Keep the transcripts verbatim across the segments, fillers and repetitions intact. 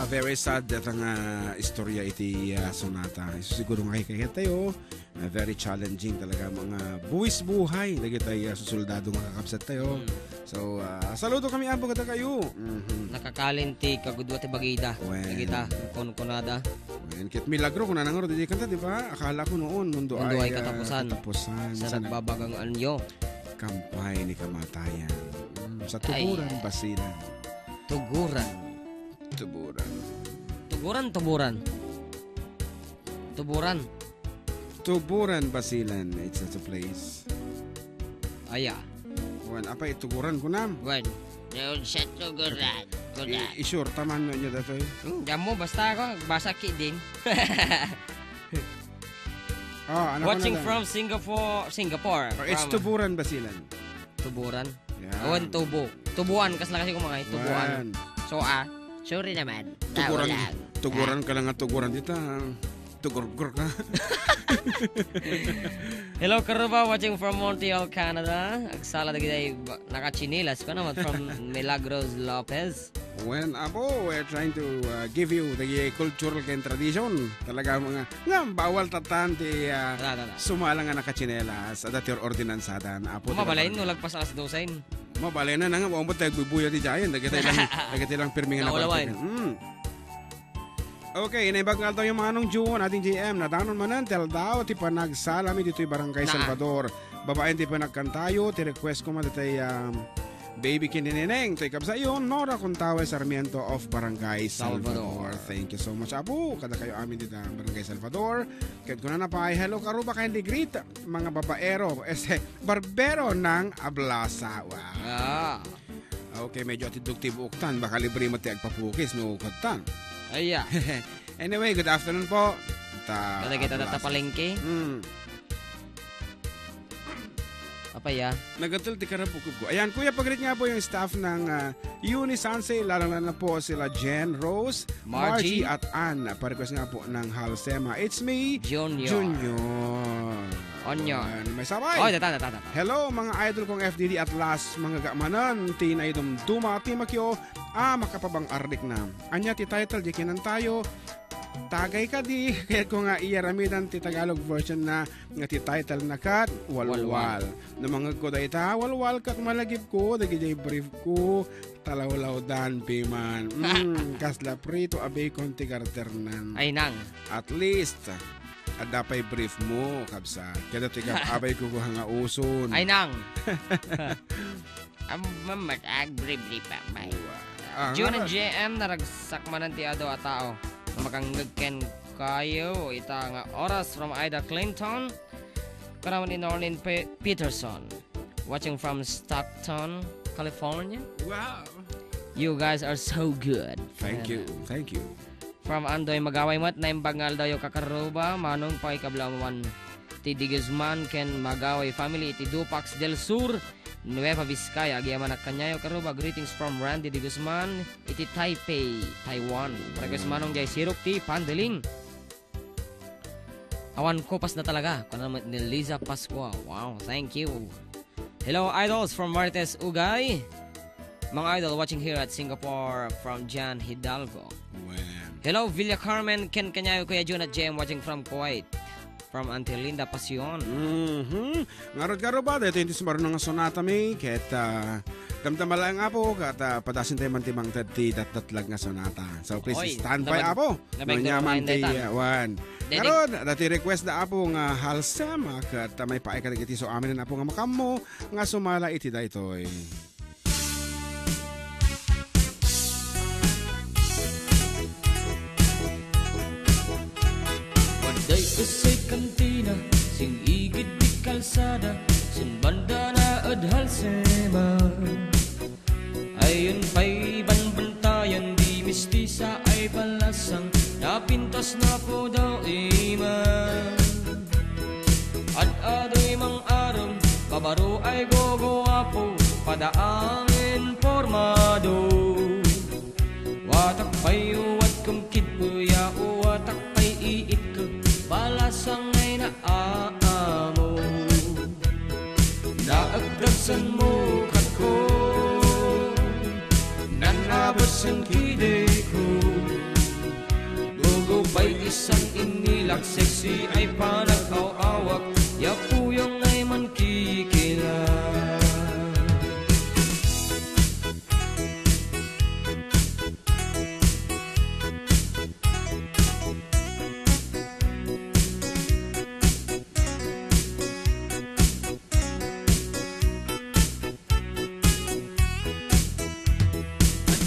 Very sad data nga istorya iti, ah, sonata. Isu siguro nga kayat tayo, ah, very challenging talaga mga buwis buhay dagiti, ah, susuldado nga kakabsat tayo. Mm. So, ah, saludo kami, Apo, kadakayo. Mhm. Nakakalin ti kagudua ti bagida. Wen. Dagita, kunkunada. Wen, ket milagro, kunana ngarud, di kanta, di ba? Akala ko noon, mundo Mundo ay, ay ah, katapusan. katapusan. Sa Sa nag- nagbabagang anyo. Kampay ni kamatayan. Mm, sa Ay. Tuguran, Basilan. Tuguran. Tuburan. Tuburan, tuburan. Tuburan. Tuburan, Basilan. It's such a place. Aya. Wen, apay, tuguran kunam? Wen. Doon sa tuguran. Kuda. I-, isure ta man no niya datoy? Hmm, damo, basta ako, basa ki din. Oh, anak ko Watching na lang. from Singapore, Singapore. Oh, it's From Tuburan, Basilan. Tuburan? Yan. Awan, tubo. Tubuan, kas lang kasi kung mga tubuan. Wan. So, ah, sorry naman. Tuguran, Tao lang. tuguran Ah. ka lang nga tuguran dita. Tugurgur ka. Hello, Karuba, watching from Montreal, Canada. Agsala dagiti ba-, nakachinelas pa naman from Milagros Lopez. When, apo, we're trying to, uh, give you the cultural ken tradition. Talaga mga, nga, bawal tatan ti, uh, Tara, tara. sumala nga nakachinelas. Adda ti ordinansadan. Apo, ti Mabalain, babaen. no, lagpas alas dosen. Mabalain na nga, umot tayo bubuya ti Giant. Dagiti lang, dagiti lang pirmi nga Naulawan. napartikan. Mm. Okay, naimbag nga aldaw yung Manong June, ating J M, nadanon manen ti aldaw ti panagsalami ditoy Barangay Naa. Salvador. Babaen ti panagkantayo, ti request ko man ditoy, um, Baby Kinineneng, toy kabsayon, Nora Contawe Sarmiento of Barangay Salvador. Salvador. Thank you so much, Apo. Kada kayo amin dito, Barangay Salvador. Ket kunana pay, "Hello, Karuba, kindly greet, mga babaero, este, barbero ng Ablasa." Wow. Ah. Okay, medyo atiddog ti buoktan. Baka libre mo ti agpapukis, no, katan. Aya. Anyway, good afternoon po. Ta-, Kada kita Ablasa. tatapalengke. Hmm. Apaya? Nagatel ti karabukog ko. Ayan, kuya, pag-greet nga po yung staff ng, ah, Unisanse, lalong-lalo na po sila Jen, Rose, Margie. Margie, at Ann. Pa-request nga po ng Halsema. It's me, Junior. Junior. Onion. Ayan, may sabay. Oh, tata, tata, tata. Hello, mga idol kong F D D at last, mga gamanan, ti naidumduma, ti makyo, ah, makapabang ardik na. Anya ti title, di kinantayo, Tagay Kadi, kaya ko nga iyaramidan ti Tagalog version na nga ti title na kat, Walwal. Walwal. No mangegko dayta, walwal kat malagipko, dagiti brief ko, talawlawdan piman. Mm, kasla prito a bacon ti garternan. Ay, nang. At least, adda pay brief mo, kabsat. Kada ti kap-, abay ko ko nga uson. Ay, nang. Am-, mamatag, brief-brief pa, may. Wow. Ah, June and nga. J M, naragsak manen ti adu a tao. Makangngeg ken kayo, ita nga oras from Ida Clinton. Kanaman ni Norlin Pe-, Peterson. Watching from Stockton, California. Wow. You guys are so good. Thank you. Ayan. Thank you. From Andoy Magaway met, naimbag nga aldawyo, Kakaruba, Manong, pakikablawan ti De Guzman ken Magaway family iti Dupax del Sur, Nueva Vizcaya. Agyamanak kaniayo, Karuba. Greetings from Randy De Guzman iti Taipei, Taiwan. Request, Manong, jay sirok ti pandiling. Awan kupas na talaga. Kuna met ni Liza Pascua. Wow, thank you. Hello, idols from Marites, Ugay. Mga idol watching here at Singapore from Jan Hidalgo. Wen. Hello, Villa Carmen, ken kaniayo, Kuya Jun at J M watching from Kuwait. From Auntie Linda Pasion. Mhm. Ngarud-ngarud ba? Dito yung tismaro nga sonata mi. Ket, ah, damdama lang, Apo, ket, ah, padasin tayo man ti mangted ti datdatlag nga sonata. So, please Oy, stand by, nabag-, Apo. nabag-, Nonyaman nabag-, ti, nabag-, ah, wan. Dede- Ngarud, dati request da, Apo, nga Halsema, ket, ah, may paay ka dagiti so amin, Apo, nga makammo, nga sumala iti daytoy. Waday kasay kantina, sin igid di kalsada, sin banda na ad Halsema. Ayan pay banbantayan, di mistisa ay balasang, napintas na po daw ima. Ad-adoy mang-aram, babaro ay gogowapo, padaangin pormado. Watak pay uwat kumkid puya, uwatak pay iit ka, balasang ay naamo. Naagdagsan mo katko, nanabas ang kideko. Sexy ay panag-aw-awak, yapuyong ay mankikila.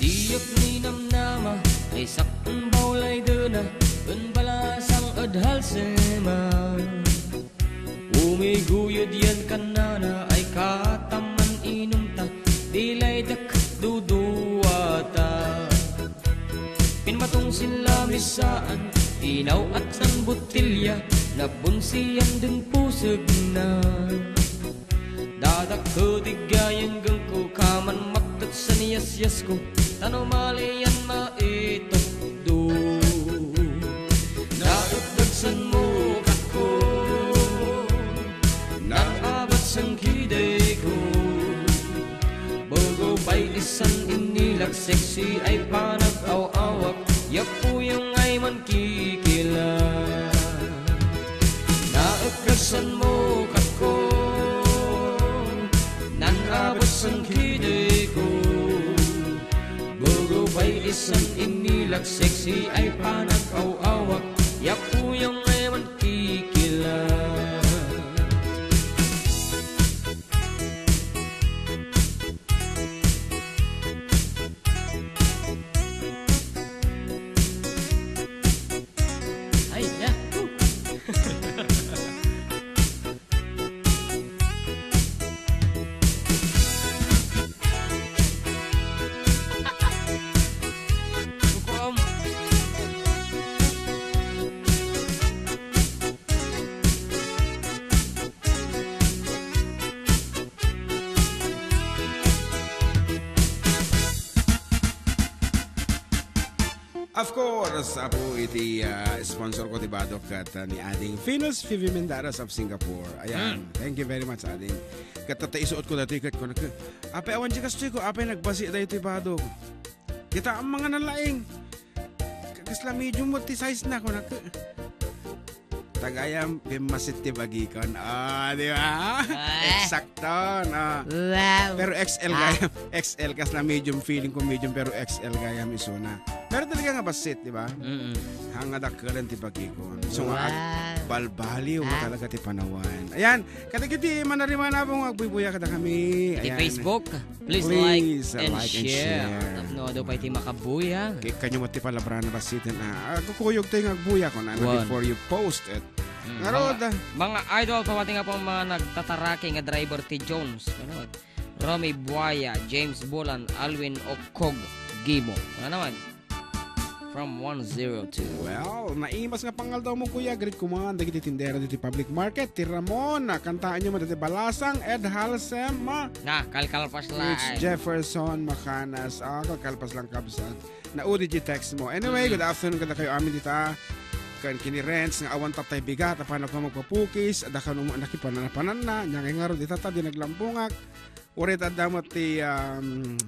Diak ninamnama, ay sakbawlay dena, ken balasang ed halsema. Umiguyod yan kanana, ay kataman inumta, di laydak duduata. Pinmatong sila misaan, inaw-at sang botilya, nabunsian den pusegna. Dadak ko ti gayanggengko, kaman mattet sa niyasyasko, ta no malian maitukdo. Naetdagsan mo katko, nang abat sang kidayko. Bogo pay isan inilak, sexy ay panag-aw-awak, yapuyong ay mankikila. Naekkasan mo katko, nan abas ang kideko. Bogo pay isan inilak, sexy ay panag-aw-awak, yapuyong ay mankikila. Ay, yeah. Kukuom. Of course, apo iti, ah, sponsor ko ti badok ket, ah, ni Ading Venus Vivi Mendares of Singapore. Ayan, Mm. thank you very much, Ading. Ket tatta isuot ko dati ket kunak, "Apay awan ti kastoy ko, apay nagbasi daytoy badok." Kita ang mga nalaing. Kasla medium mo ti size na, kunak. Tagayam, pimmasit ti bagikon. Ah, di ba? Ah. Eksakto, no? Wow. Pero X L Ah. gayam. X L, kasla medium, feeling ko medium, pero X L gayam isuna. Pero talaga nga basit, di ba? Mm-mm. Hanga dakkelen ti bagikon. So, nga ag-, Wow. balbaliw nga Ah. talaga ti panawan. Ayan, kadagiti manarimanabong agbuybuya kadakami. Iti Ayan. Facebook. Please Please, like uh, and like and share. share. Tapno adu pay ti makabuya. Kay kanyo met ti palabrana basiten, ah, ah, kukuyog tayo nga agbuya, kun ano, Wan. before you post it. Mm, Ngarud, mga, ah. mga idol, pamati nga po mga nagtataraki nga driver ti Jones. Ano? Romy Buaya, James Bulan, Alwin Okog, Gimo. Ano naman? From one zero two. Well, naimas nga pangaldaw mo, kuya. Greet ko man dagiti tindera diti public market. Ti Ramon, ah, kantaanyo man dati Balasang, Ed Halsem, ah, Na, kalkalpas la Rich ay. Jefferson Macanas. Ah, kalkalpas lang, kabsat. Naudi di text mo. Anyway, Mm. good afternoon kada kayo amin dita. Kan kini Renz nga awan tatay bigat, apano ka magpapukis, ada ka nung nakipananapanan na, nya ngay nga ro, dita ta, di naglampungak. Urit adda mo ti, um,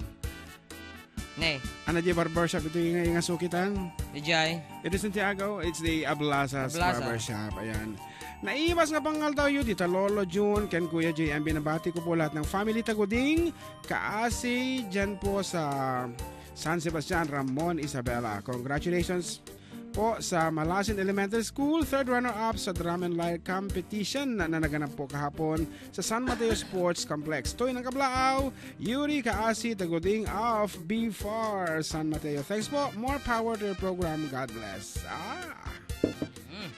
Ne. Ano di barbershop ito yung, yung sukitan? Ijay. Ito Santiago, it's the Ablasas Ablasa. Barbershop. Ayan. Naimas nga pangaldaw yu, dita Lolo Jun, ken Kuya J M, binabati ko po lahat ng family Taguding, kaasi, dyan po sa San Sebastian, Ramon, Isabela. Congratulations po sa Malasin Elementary School, third runner-up sa Drum and Lyre Competition na, na naganap po kahapon sa San Mateo Sports Complex. Toy ng Kablaaw, Yuri Kaasi Taguding of B four San Mateo. Thanks po. More power to your program. God bless. Ah. Mm.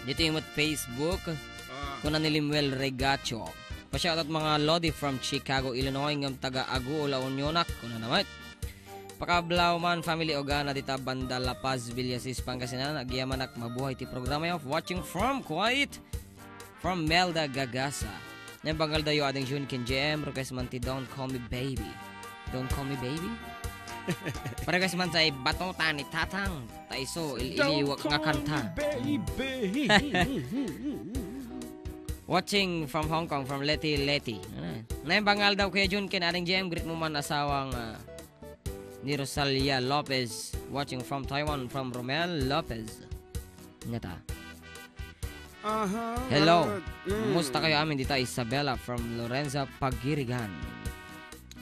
Dito yung Facebook. Ah. Kuna ni Limuel Regacho. Pa-shoutout mga Lodi from Chicago, Illinois, ngem taga Aguo, La Unionak. Kuna naman. Pakablaw man, family Ogana, dita banda La Paz, Villasis, Pangasinan. Agyamanak, mabuhay ti programa of Watching from Kuwait. From Melda Gagasa. Nang bangal dayo ading Jun ken J M, request man ti Don't Call Me Baby. Don't Call Me Baby? Request man sa Batuta ni Tatang. Ta isu, il-, iliwak nga kanta. Don't call me baby. Watching from Hong Kong, from Leti, Leti. Ano? Nang bangal daw, Kuya Jun, ken ading J M, greet mo man asawang, ah, ni Rosalia Lopez. Watching from Taiwan, from Romel Lopez. Ngata. Aha, hello. Ano, mm. Kumusta kayo amin dita, Isabella from Lorenza, Pagirigan.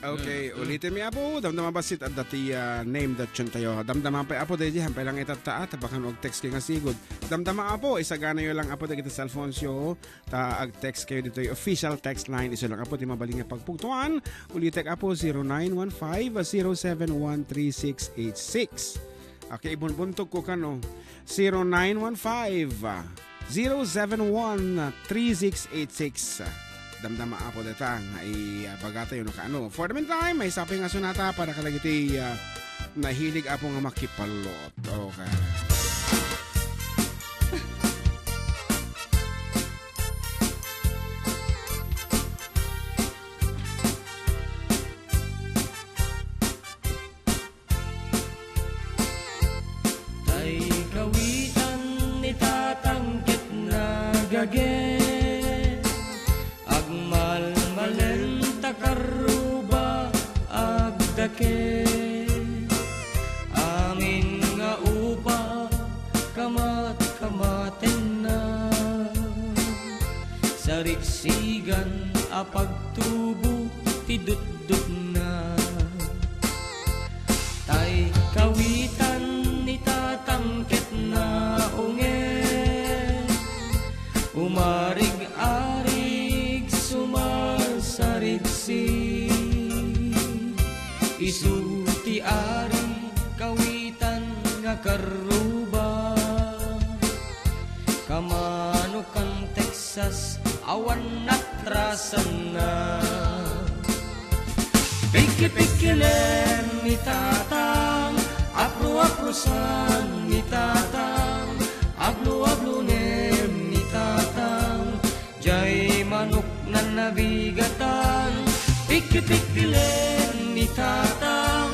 Okay, mm, mm. Ulitin mi, Apo. Damdama bassit adda ti, ah, name that tune tayo. Damdama pay, Apo, daydi, hampay lang itatta, ah, tabakan og text kayo nga sigud. Damdama, Apo, isagana yo lang, Apo, dagiti cellphones yo. Ta ag-text kayo ditoy official text line. Isu lang, Apo, ti mabalin nga pagpugtuan. Ulitek, Apo, zero nine one five, zero seven one, three six eight six. Okay, ibunbuntog ko kano. Zero nine one five, zero seven one, three six eight six. Damdama, Apo, deta nga ibaga tayo no kaano. For the meantime, may sapay nga sonata para kadagiti, ah, nahilig, Apo, nga makipallot. Okay. Tay kawitan ni Tatang ket nagage. Agmalmalen ta karruba agdake. Amin nga upa kamat-kamatenna. Sariksigan a pagtubo ti dutdutna. Tay kawitan ni Tatang ket naunget. Umarig-arig sumarsariksi. Isu ti ari kawitan nga karruba. Kamanokan Texas, awan natrasanna. Pikki-pikkilen ni Tatang, apro-aprosan ni Tatang, ablo-ablonen ni Tatang, jay manok nan nabigatan. Pikki-pikkilen ni Tatang,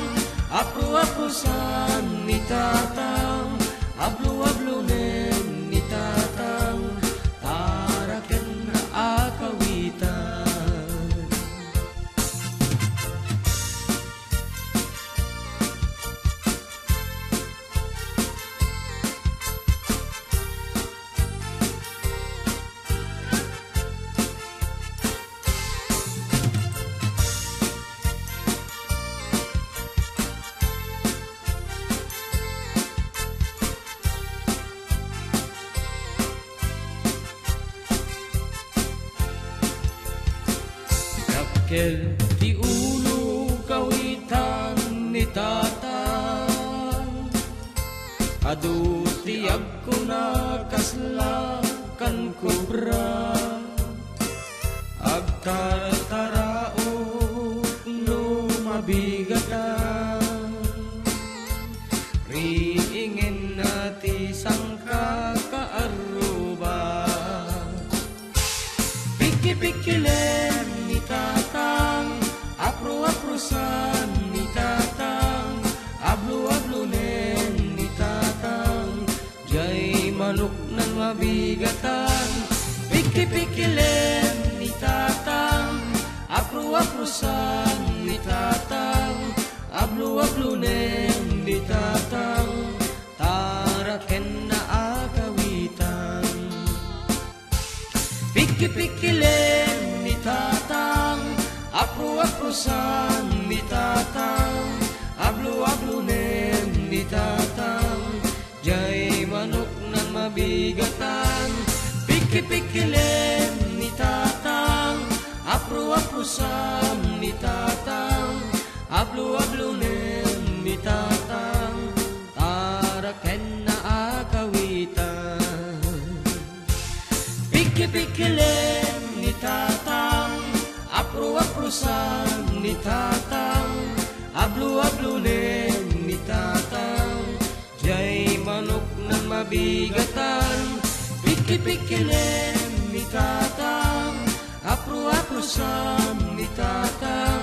apro-aprosan ni Tatang, ablo-ablonen ni Tatang, para ken a kawitan. Dakkel ti ulo kawitan ni Tatang. Adu ti agkuna kasla kan kubra. Agtartaraok no mabigatan. Riingen na ti sangkakaarruba. Pikki-pikkilen ni Tatang, apro-aprosan ni Tatang, ablo-ablonen ni Tatang, jay manok nan mabigatan. Pikki-pikkilen ni Tatang, apro-aprosan ni Tatang, ablo-ablonen ni Tatang, tarakenna a kawitan. Pikki-pikkilen ni Tatang, apro-aprosan ni Tatang, ablo-ablonen ni Tatang, jay manok nan mabigatan. Pikki-pikkilen ni Tatang, apro-aprosan ni Tatang, ablo-ablonen ni Tatang, tarakenna a kawitan. Pikki-pikkilen ni Tatang, apro-aprosan ni Tatang, ablo-ablonen ni Tatang, jay manok nan mabigatan. Pikki-pikkilen ni Tatang, apro-aprosan ni Tatang,